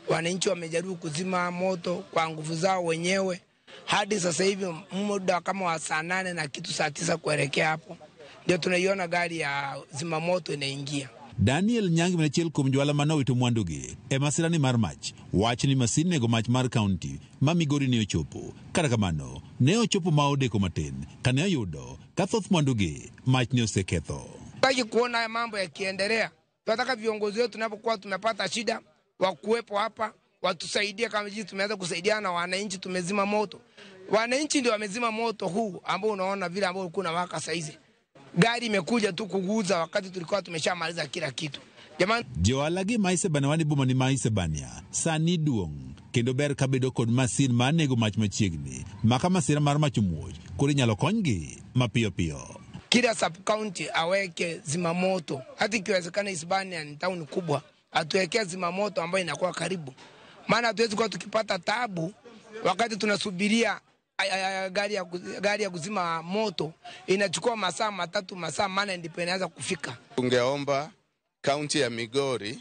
Wananchi wamejaribu kuzima moto kwa nguvu zao wenyewe hadi sasa hivi muda kama wa saa 8 na kitu saa 9 kuelekea hapo ndio tunaiona gari ya zimamoto inaingia. Daniel Nyangi mane achiel kuom johala mane owito mwandugi e masirani mar mach wacho ni masin nego mach mar kaunti ma Migori ne ochopo. Kata kamano, ne ochopo ma odeko matin kane oyudo ka thoth mwandugi mach ne oseketho. Taki kuona haya mambo yakiendelea. Tunataka viongozi wetu tunapokuwa tumepata shida wakuwepo hapa watusaidie, kama jinsi tumeweza kusaidiana na wananchi, tumezima moto. Wananchi ndio wamezima moto huu ambao unaona vile ambao ulikuwa unawaka saizi. Gari imekuja tu kuguza wakati tulikuwa tumeshamaliza kila kitu. Jamani, Johala gi ma Isebania wan e boma ni ma Isebania sani duong' kendo ber ka bedo kod masin mar nego mach machiegni ma ka masira mar mach omuoch koro inyalo konygi mapiyo piyo. Kila sub county aweke zimamoto, hata ikiwezekana Isebania ni town kubwa, atuwekee zimamoto ambayo inakuwa karibu, maana hatuwezi kuwa tukipata tabu wakati tunasubiria gari ya kuzima moto inachukua masaa 3 masaa 4 ndipo inaweza kufika. Tungeomba kaunti ya Migori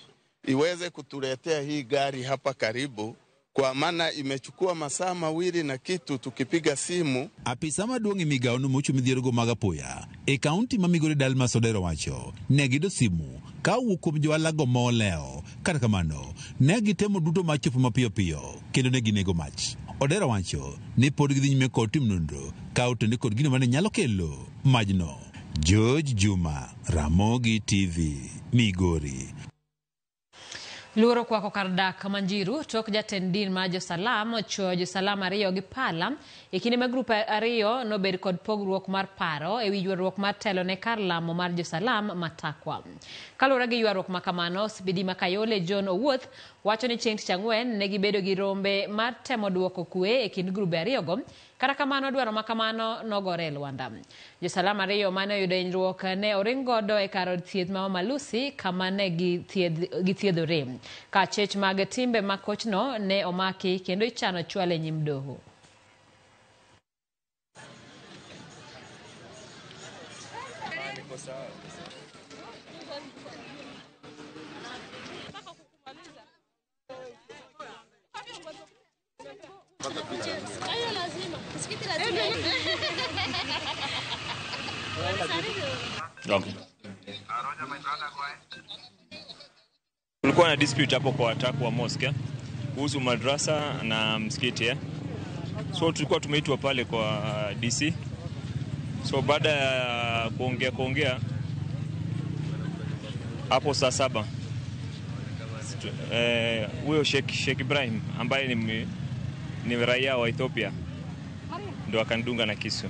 iweze kutuletea hii gari hapa karibu, kwa maana imechukua masaa 2 na kitu tukipiga simu. Apisa maduong' e migawono mochung' midhierogo mag apoya e kaunti ma Migori Dalmas Odero wacho ne giyudo simu ka owuok kuom johala go molewo. Kata kamano ne gitemo duto mar chopo mapiyo piyo kendo ne ginego mach. Odero wacho ni pod gidhi nyime kod timo nonro ka otende kod gino mane nyalo kelo majno. George Juma, Ramogi TV, Migori. Luoro kwako kar dak Manjiru tok jatend din mar Josalam ochuoyo Josalam 2 gi pala e kinde ma grup 2 nobed kod pogruok mar paro ewi ywaruok mar telo ne kar lamo mar Josalam Matakwa. Kaluwore gi ywaruok ma kamano, CPD ma Kayole John Owuoth wacho ni chieng' tich ang'wen ne gibedo gi rombe mar temo duoko kwe e kind grube 2 go. Kata kamano dwaro ma kamano nogore e lwanda. Josalam 2 mane oyudo hinyruok ne oring godo e kar od thieth ma Mama Lucy kama ne githiedhore. Ka chech mag timbe ma kochno ne omaki kendo ichano chwale nyim doho. Okay. Kulikuwa na dispute hapo kwa Takwa Mosque kuhusu madrasa na msikiti. So tulikuwa tumeitwa pale kwa DC. So baada ya kuongea hapo saa 7 huyo Sheikh Ibrahim ambaye ni raia wa Ethiopia ndo akanidunga na kisu.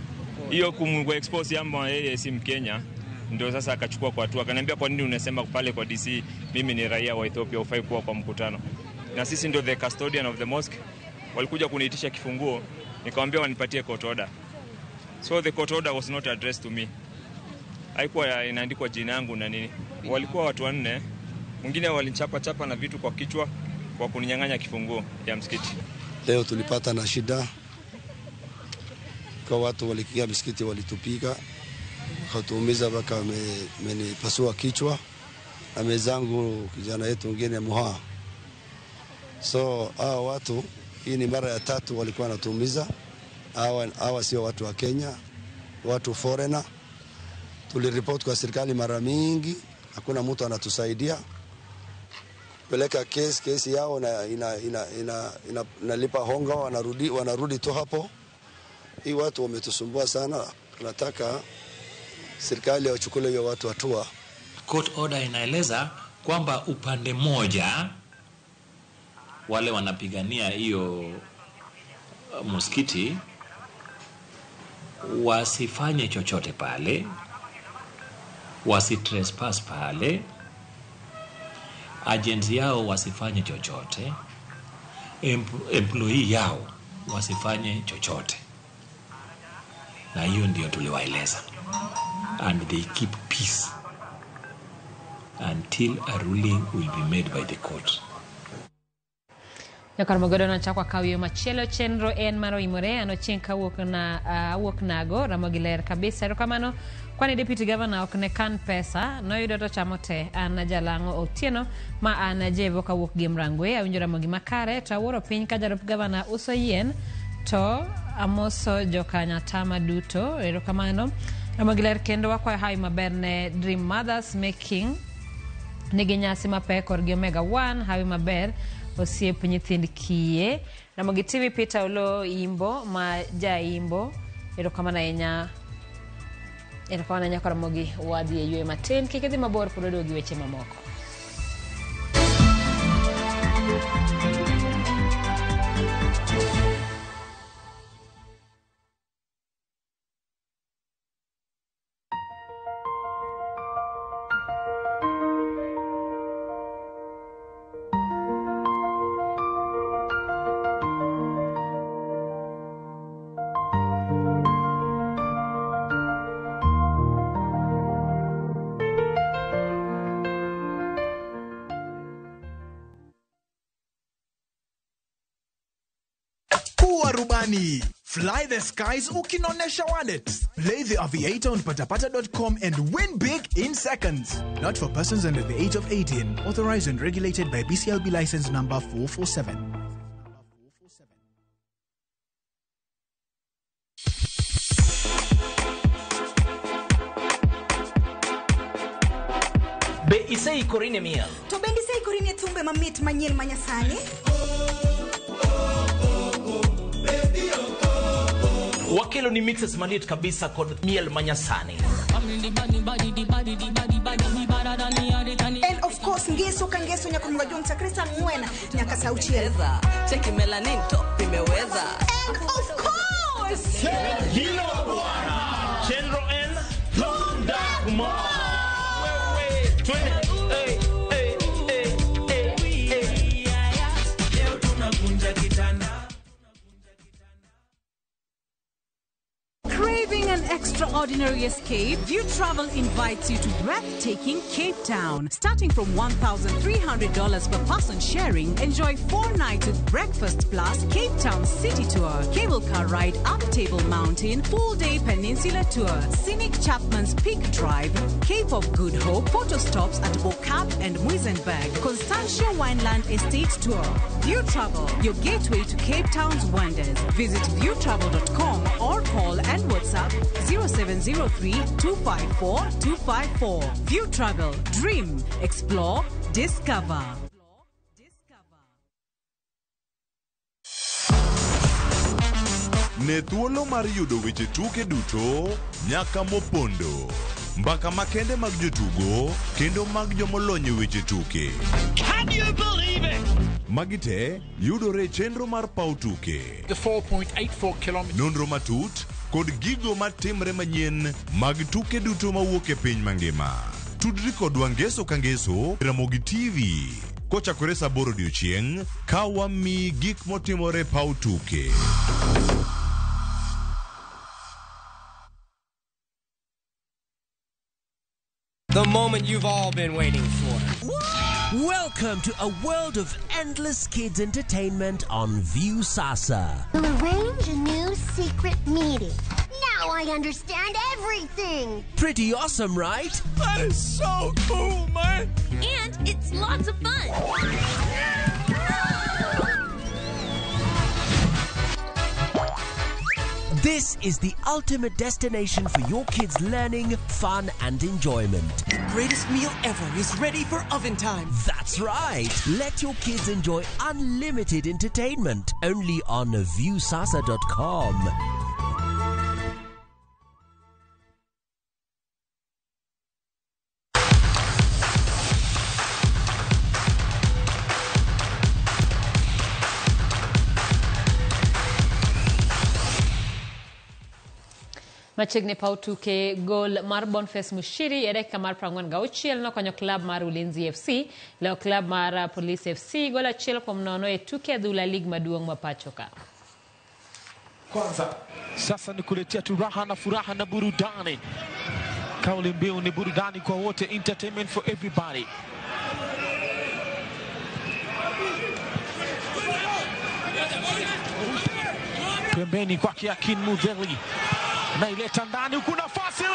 Hiyo kumwa expose ama yeye si Mkenya, ndio sasa akachukua kwa hatua. Akaniambia, kwa nini unasema pale kwa DC mimi ni raia wa Ethiopia, hufai kuwa kwa mkutano. Na sisi ndio the custodian of the mosque. Walikuja kuniitisha kifunguo, nikamwambia wanipatie court order. So the court order was not addressed to me. Haikuwa inaandikwa jina yangu na nini. Walikuwa watu 4, mwingine walinichapa chapa na vitu kwa kichwa kwa kuninyang'anya kifunguo ya msikiti. Leo tulipata na shida kwa watu waliingia msikiti, walitupiga wakatuumiza, mpaka amenipasua kichwa na mezangu kijana yetu mwingine Muha. So hao watu, hii ni mara ya 3 walikuwa wanatuumiza. Hawa sio watu wa Kenya, watu foreigner. Tuliripoti kwa serikali mara mingi, hakuna mtu anatusaidia. Peleka kesi yao na inalipa honga, wanarudi tu hapo. Hii watu wametusumbua sana, tunataka serikali wachukue hiyo watu hatua. Court order inaeleza kwamba upande moja wale wanapigania hiyo msikiti wasifanye chochote pale, wasitrespass pale, agents yao wasifanye chochote, employee yao wasifanye chochote. Na hiyo ndio tuliwaeleza. And they keep peace until a ruling will be made by the court. Nyakar Mogodo nochako akaw yo machielo. Chenro en mar oimore an ochieng' kawuok na awuok nago Ramogi ler kabisa. Erokamano. Kwani deputy governor ok ne kan pesa noyudo to chamo te. An Jalang'o Otieno ma an Jevo kawuok gi Mrangwe. Awinjo Ramogi makare to awuoro piny ka jalup gavana uso yien to amoso jokanyatama duto. Erokamano. Ramogi ler kendo wakwayo hawi maber ne Dream Mothers Making nigi nyasi mapek korgi Omega 1. Hawi maber osiep nyithind kiye. Ramogi TV Peter Olo Imbo ma jaimbo. Erokamano ahinya. Erokamano nyako Ramogi, wadhi e yweyo matin, kik idhi mabor pod waduogo gi weche mamoko. Kuwa rubani. Fly the skies ukinonesha wallet. Play the Aviator on patapata.com and win big in seconds. Not for persons under the age of 18. Authorized and regulated by BCLB license number 447. Be iseikori ne miel? To bende iseikori ne thumbe mamit manyien manyasani? Wakelo ni mixes maliet kabisa kod miel manyasani. And of course ngeso ka ngeso nyaka majuong' chakre saa 4 nyaka saa 6. Cheki melanin top imeweza. And of course Hilo bwana. Chenro N Lunda Kumar. Wewe twende. Hey, hey, hey, hey, hey. Leo tunakunja kitanda. Craving an extraordinary escape? View Travel invites you to breathtaking Cape Town. Starting from $1,300 per person sharing, enjoy 4 nights with breakfast plus Cape Town City Tour, cable car ride up Table Mountain, full-day peninsula tour, scenic Chapman's Peak Drive, Cape of Good Hope, photo stops at Bo-Kaap and Muizenberg, Constantia Wineland Estate Tour. View Travel, your gateway to Cape Town's wonders. Visit viewtravel.com or call and WhatsApp 0703 254 254. View Travel, dream, explore, discover. Ne thuolo mar yudo weche tuke duto nyaka mopondo, mbaka makende mag jotugo kendo mag jomolony e weche tuke. Can you believe it? Magi te yudore e chenro mar paw tuke. The 4.84 kilometers. Nonro matut kod gigo matimre manyien mag tuke duto mawuok e piny mangima. Tudri kodwa ngeso ka ngeso Ramogi TV kochakore saa 8 odiochieng' ka wamiyi gik motimore paw tuke. The moment you've all been waiting for. Welcome to a world of endless kids entertainment on Viusasa. We'll arrange a new secret meeting. Now I understand everything. Pretty awesome, right? That is so cool, man. And it's lots of fun. This is the ultimate destination for your kids' learning, fun, and enjoyment. The greatest meal ever is ready for oven time. That's right. Let your kids enjoy unlimited entertainment only on viewsasa.com. Machiegni paw tuke gol mar Boniface Mushiri e dakika mar 46 nokonyo klab mar Ulinzi FC loyo klab mar Police FC gol 1-0 e tuke adhula lig maduong' ma pacho ka. Kwanza sasa ni kuletea tu raha na furaha na burudani. Kauli mbiu ni burudani kwa wote, entertainment for everybody. Pembeni kwake Akin Mudheli na ileta ndani huku nafasi le!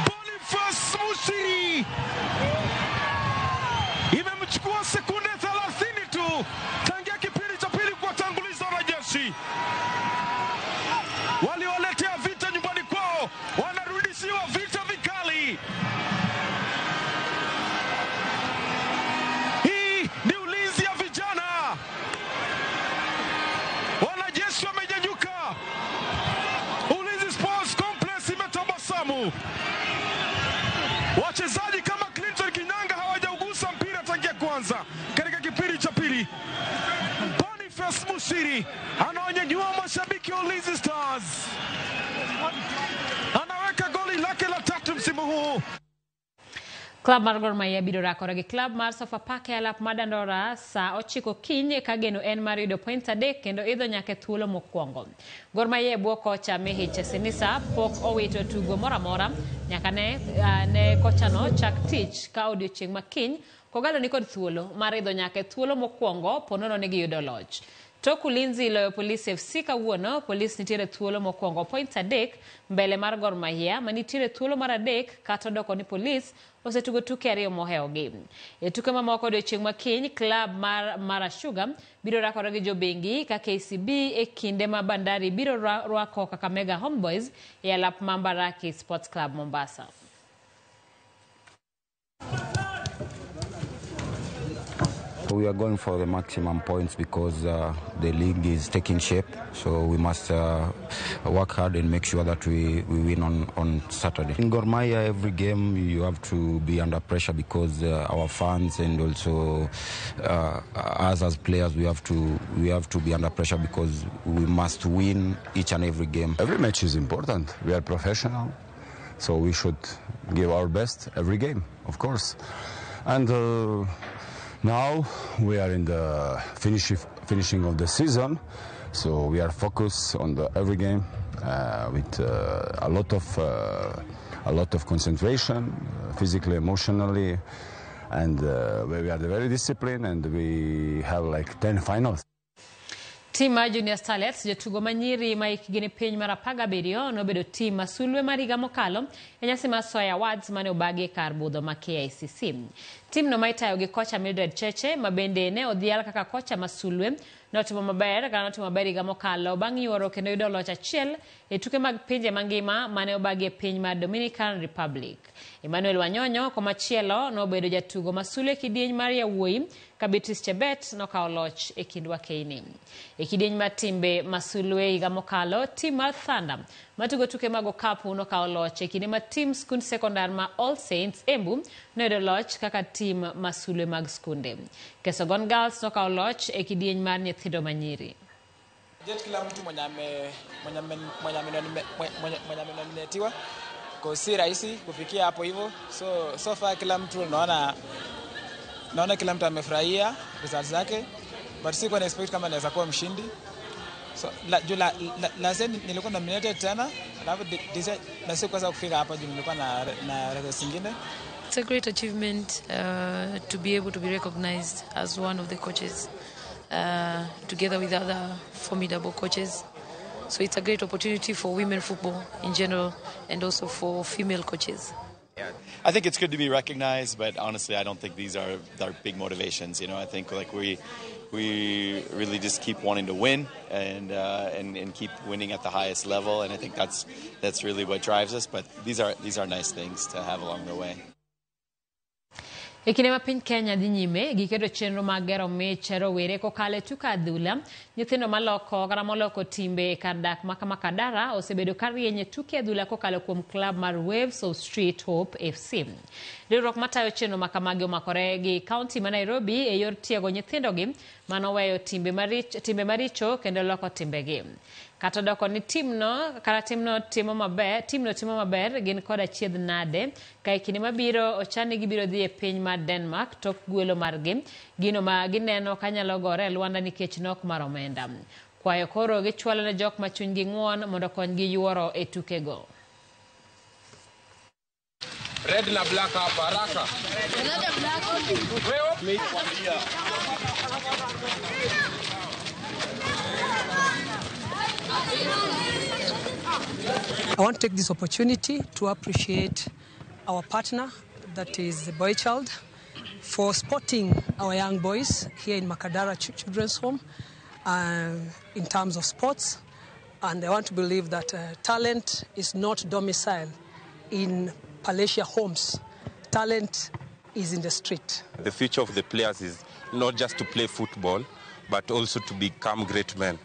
Boniface Mushiri imemchukua sekunde 30 tu tangia kipindi cha pili kuwatanguliza wanajeshi. Waliwaletea vita nyumbani kwao, wanarudishiwa vita vikali. Hii ni ulinzi ya vijana. Wanajeshi wamenyanyuka, Cletus Musiri anawanyanyua mashabiki wa Ulinzi Stars, anaweka goli lake la tatu msimu huu. Klab mar Gor Mahia biro rakore gi klab mar Sofapaka e alap mar Dandora saa 9 okinyi ka geno en mar yudo points 3 kendo idho nyaka e thuolo mokwongo. Gor Mahia e bwo kocha Mihiche Sinisa pok owito tugo moro amora nyaka ne kochano chak tich ka odiochieng' ma kiny Kogalo nikod thuolo mar idho nyaka e thuolo mokwongo ponono ni giyudo loch. Tok Ulinzi loyo Police FC kawuono, Police nitiere thuolo mokwongo points 3 mbele mar Gor Mahia manitiere thuolo mar 3 kata odoko ni Police osetugo tuke 2 mohewogi. E tuke mamoko odiochieng' ma kiny, klab mar Mara Sugar biro rakore gi jobengi ka KCB e kinde ma Bandari biro rwako Kakamega Homeboys e alap ma Mbaraki Sports Club Mombasa. We are going for the maximum points because the league is taking shape, so we must work hard and make sure that we win on Saturday. In Gor Mahia, every game you have to be under pressure because our fans and also us as players, we have to be under pressure because we must win each and every game. Every match is important. We are professional, so we should give our best every game, of course. And now we are in the finishing of the season, so we are focused on every game with a lot of concentration, physically, emotionally, and we are very disciplined, and we have like 10 finals. Team mar Junior Starlets jotugo manyiri ma hikgi ni piny mar 17 nobedo team ma sulwe mar higa mokalo e nyasi mar Soya Awards mane obagi e kar budho ma KICC. Team no ma itayo gi kocha Mildred Cheche ma bende ne odhial kaka kocha ma sulwe notimo maber kata notimo maber higa mokalo bang' yuoro kendo yudo loch achiel e tuke mag pinje mangima mane obagi e piny mar Dominican Republic. Emmanuel Wanyonyo komachielo nobedo jatugo ma sulwe kidieny mar yawuoyi ka Beatrice Chebet nokawo loch e kind wakeini. E kidieny mar timbe ma sulwe higa mokalo, tim mar Thunder matugo tuke mag okapu nokawo loch e kinde ma tim skund sekondar ma All Saints Embu noyudo loch kaka tim ma sulwe mag skunde. Kesogon Girls nokawo loch e kidieny mar nyithindo manyiri. Jet kila mtu mwenye amenominatiwa kwa si rahisi kufikia hapo hivyo. So far kila mtu naona kila mtu amefurahia results zake, but sikuwa na expect kama naweza kuwa mshindi. So la nilikuwa nominated tena, alafu na sikuweza kufika hapa juu nilikuwa na results zingine. It's a great achievement to be able to be recognized as one of the coaches together with other formidable coaches. So it's a great opportunity for women football in general and also for female coaches. Yeah. I think it's good to be recognized, but honestly, I don't think these are our big motivations. You know, I think like we really just keep wanting to win and keep winning at the highest level, and I think that's really what drives us. But these are nice things to have along the way. E kinde ma piny Kenya dhi nyime gi keto chenro mag gero mich rowere kokalo e tuke adhula, nyithindo maloko kata moloko timbe e kar dak ma Makadara osebedo ka rieny e tuke adhula kokalo kuom klab mar Waves of Street Hope FC. Riwruok matayo chenro ma kamagi omakore gi kaunti ma Nairobi e yor tiego nyithindogi manoweyo timbe maricho kendo loko timbegi. Kata doko ni timno timo maber gin koda chiedh nade ka e kinde mabiro ochan ni gibiro dhi e piny mar Denmark tok gwelo margi gino ma gineno kanyalo gore e lwanda nikech nok mar omenda. Kwayo koro gichwalo ne jok ma chunygi ng'won mondo konygi yuoro e tukego. Red na black hapa haraka. I want to take this opportunity to appreciate our partner, that is the Boy Child, for supporting our young boys here in Makadara Children's Home in terms of sports. And I want to believe that talent is not domiciled in palatial homes. Talent is in the street. The future of the players is not just to play football, but also to become great men.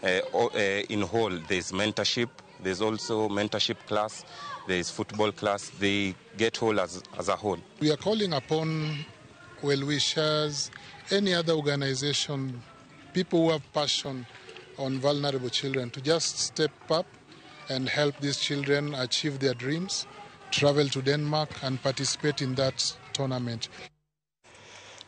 In whole, there's mentorship. There's also mentorship class. There's football class. They get whole as a whole. We are calling upon well-wishers, any other organization people who have passion on vulnerable children to just step up and help these children achieve their dreams, travel to Denmark and participate in that tournament.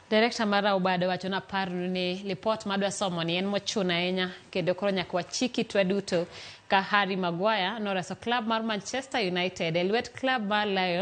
Director mar Obado wacho ni aparnu ni lipot madwa somo ni en mochuno ahinya kendo koro nyaka wachik itwa duto ka Harry Maguire noreso club mar Manchester United e lwet club mar Lyon.